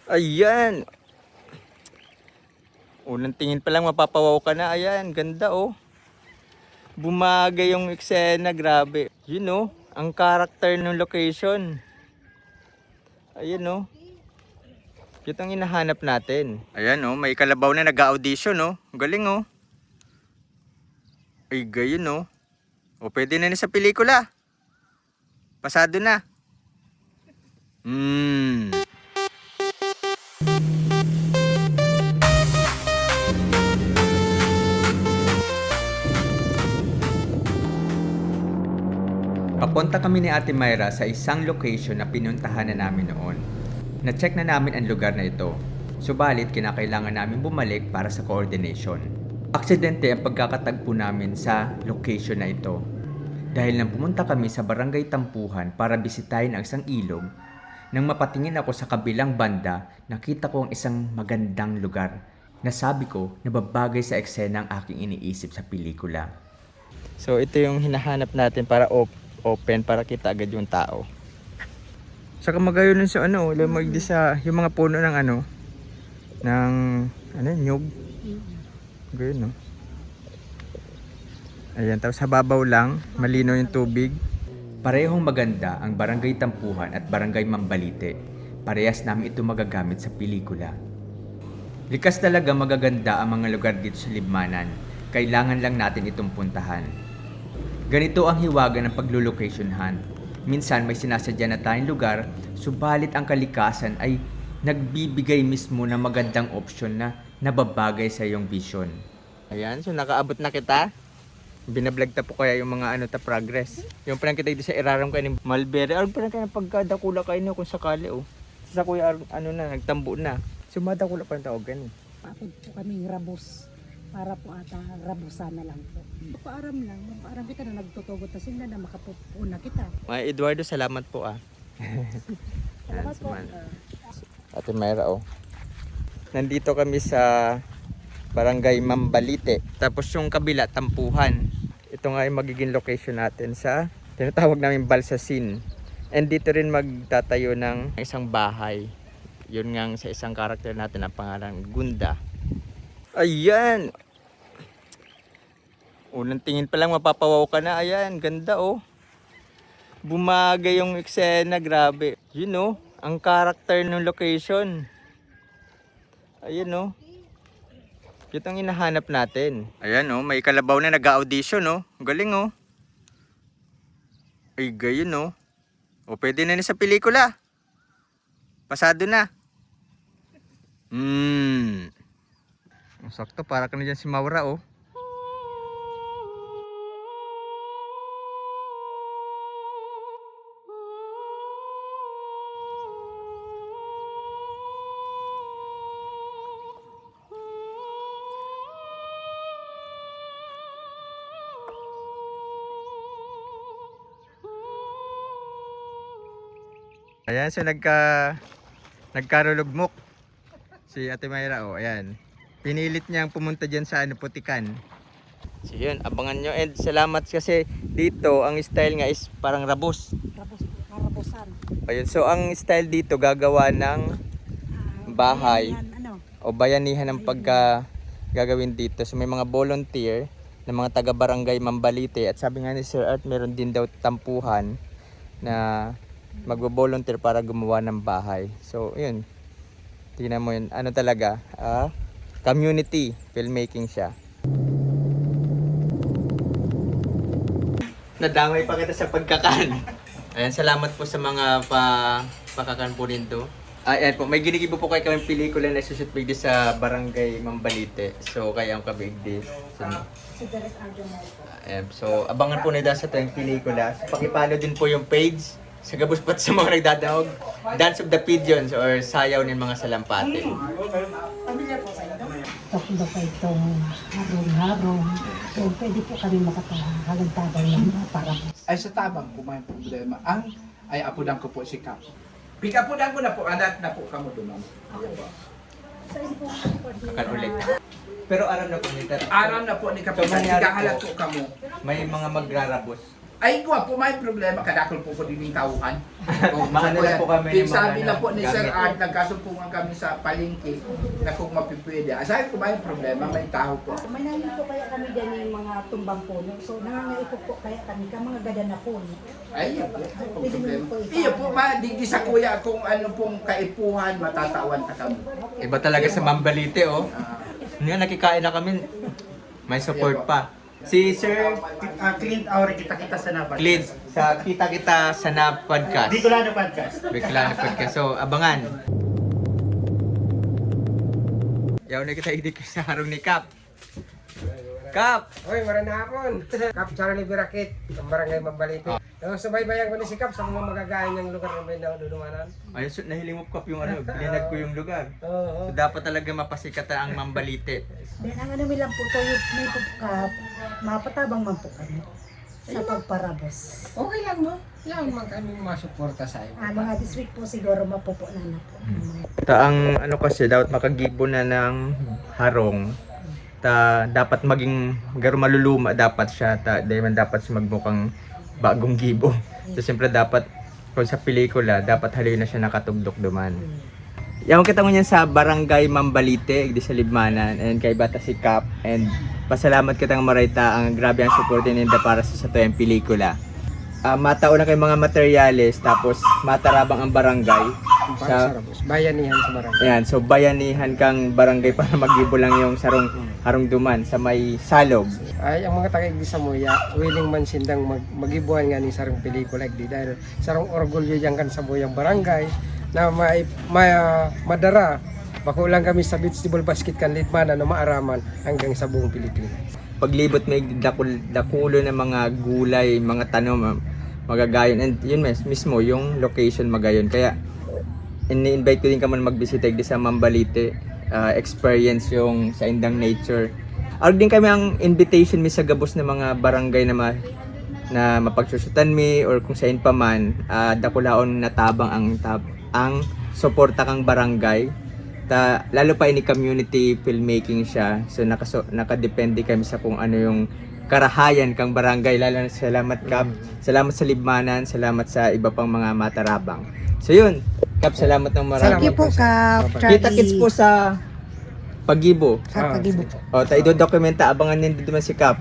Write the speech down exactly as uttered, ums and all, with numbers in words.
Ayan. Unang tingin pa lang, mapapawaw ka na. Ayan, ganda, oh. Bumagay yung eksena, grabe. Yun, oh, ang character ng location. Ayan, oh. Ito ang hinahanap natin. Ayan, oh, may kalabaw na nag-audition, oh. Ang galing, oh. Ay, gayon, oh. O, pwede na ni sa pelikula. Pasado na. Hmm. Papunta kami ni Ate Myra sa isang location na pinuntahan na namin noon. Na-check na namin ang lugar na ito. Subalit, kinakailangan namin bumalik para sa coordination. Aksidente ang pagkakatagpo namin sa location na ito. Dahil nang pumunta kami sa Barangay Tampuhan para bisitahin ang isang ilog, nang mapatingin ako sa kabilang banda, nakita ko ang isang magandang lugar na sabi ko nababagay sa eksena ang aking iniisip sa pelikula. So, ito yung hinahanap natin para op-, open, para kita agad yung tao. Saka magayon sa ano, alam mo, di sa, yung mga puno ng ano, ng, ano, nyug. Gayon, no? Ayan, tapos hababaw lang, malinaw yung tubig. Parehong maganda ang Barangay Tampuhan at Barangay Mambalite. Parehas namin ito magagamit sa pelikula. Likas talaga magaganda ang mga lugar dito sa Libmanan. Kailangan lang natin itong puntahan. Ganito ang hiwaga ng paglo-location hunt. Minsan may sinasadya na tayong lugar, subalit ang kalikasan ay nagbibigay mismo ng magandang opsyon na nababagay sa iyong vision. Ayan, so nakaabot na kita. Binablog ta po kaya yung mga ano ta progress. Yung parang kita dito sa iraram kayo ng mulberry. Ano parang kayo ng pagkadakula kayo niyo kung sakali, oh. Sa kuya Ar-, ano na, nagtambo na. So madakula pa ang tao gani. Patod po kaming rabos. Para po ata rabusan na lang po. Paaram lang, paaram kita na nagtutugot na sila na makapupuna kita. May Eduardo, salamat po, ah. Salamat po. Ate Myra, oh. Nandito kami sa Barangay Mambalite. Tapos yung kabila, Tampuhan. Ito nga yung magiging location natin sa tinatawag namin Balsasin. And dito rin magtatayo ng isang bahay. Yun nga sa isang karakter natin ang pangalan, Gunda. Ayan! Unang tingin pa lang, mapapawaw ka na. Ayan, ganda, oh. Bumagay yung eksena, grabe. Yun, oh, ang character ng location. Ayan, oh. Ito ang hinahanap natin. Ayan, oh, may kalabaw na nag-audition, oh. Ang galing, oh. Ay, gayon, oh. O, pwede na ni sa pelikula. Pasado na. Hmm. Sakto, para ka na dyan si Maura, oh. Ayan, so nagka-, nagkarulugmok si Ate Myra, oh, ayan. Pinilit niyang pumunta diyan sa, ano, putikan. So, yun, abangan nyo. And salamat kasi dito, ang style nga is parang rabos. Rabos, karabusan. Ayun, so ang style dito, gagawa ng Ah, bahay. Yan, ano? O bayanihan ang pagka gagawin dito. So, may mga volunteer na mga taga-barangay Mambalite. At sabi nga ni Sir Art, meron din daw tampuhan na magbo-volunteer para gumawa ng bahay. So, yun. Tingnan mo yun. Ano talaga? Ah, community filmmaking siya. Nadamay pa kita sa pagkakan. Ayan, salamat po sa mga pa-, pakakan po nindo. Ah, ayan po, may ginigibo po kayo kaming pelikula na isushoot digdi sa Barangay Mambalite. So, kaya ang kabiig di. So, ayan, so, abangan po na sa tayong pelikula. So, pakipalo din po yung page. Sa gabos pa sa mga nagdadaog, Dance of the Pigeons or Sayaw ng mga Salampati. Pamilyar po sa inyo? Takbo pa itong harong-harong. So, pwede po kami makapahagad-tagay ng mga parang Ay, sa tabang po, may problema. Ang, ay, apudan ko po si Kap. Pikapudan ko na po, adat na po kamo duman. Kakan ulit. Pero aram na po ni Tat-, Aram na po ni Kapitan, So, mangyari ikahalat po, po kamo. May mga magrarabos. Ay, gwapo, may problema, kadakol po ko din yung tauhan. Kung Maano sa na po kami ng mga sabi na ano, po ni Sir gamit. Art, nagkasumpungan kami sa palengke na kung mapipwede. Aside ko, may problema, may tao po. May namin po kaya kami dyan yung mga tumbang puno. So, nangangaipog po kaya kami ka mga gada na puno. Ay, iyo po. Ay, kung Pwede problema. naman po ito. Iyo po, ma, di, di sa kuya kung ano pong kaipuhan, matatawan ka kami. Iba talaga sa Mambalite, oh. Ah, Ngayon, nakikain na kami. May support pa. Si Sir Ah, clean aura kita-kita sa napan. Clint sa Kita Kita sa Nab Podcast. Bicolano Podcast. Bicolano Podcast. So, abangan. Yaw na kita, hindi ko sa harong ni Kap. Kap! Oy, maray na hapon. Kap Charlie Birakit, ang barangay Mambalite. Ah. So, subaybayan ko ni si Kap sa mga magagayon niyang lugar na may nadudumanan. Ayun, so, nahiling mo, Kap, yung ano, linad ko yung lugar. Oo. So, dapat talaga mapasikat ang Mambalite. Then, ang ano mi lang po, tayo may pagka, mapatabang man po kami sa pagparabos. Okay lang, no? Yan man kami masuporta sa iyo. Ah, mga this week po siguro mapupunan na po. Ta ang ano kasi, dapat makagibo na ng harong. Ta dapat maging garo maluluma dapat siya. Ta di man dapat siya magmukhang bagong gibo. So siyempre dapat kung sa pelikula, dapat haloy na siya nakatugdok duman. Yaon kita ngunyan sa Barangay Mambalite, di sa Libmanan, and kay Bata si Kap, and pasalamat kita ng maray ta ang grabe ang suporta ninda para sa satuyang pelikula. Ah, matao na kay mga materyales, tapos matarabang ang barangay. Para sa Ramos. Bayanihan sa barangay. Ayan, so bayanihan kang barangay para magibo lang yung sarong harong duman sa may salog. Ay, ang mga taga Igdi Samuya, willing man sindang mag magibuhan nga ni sarong pelikula, Igdi, dahil sarong orgulyo yan kan Samuyang Barangay na may, may, ah, madara. Bako lang kami sa vegetable basket kan Lidmana na maaraman hanggang sa buong Pilipinas. Paglibot may dakul, dakulo na mga gulay, mga tanom, ah, magagayon. And yun mes, mismo, yung location magayon. Kaya, ini-invite ko din kamo na magbisita di sa Mambalite, ah, experience yung sa indang nature. Arog din kami ang invitation mi sa gabos na mga barangay na ma, na mapagsusutan mi or kung sain pa man, ah, dakulaon na tabang ang tab, ang suporta kang barangay. Ta, lalo pa ini community filmmaking siya. So nakaso, nakadepende kami sa kung ano yung karahayan kang barangay. Lalo na salamat, Kap. Salamat sa Libmanan, salamat sa iba pang mga matarabang. So yun, Kap, salamat ng marami. Thank you po, Kap. Kita kits po sa Pagibo. Sa Pagibo po. O, ta idodokumenta, abangan nindo naman si Kap.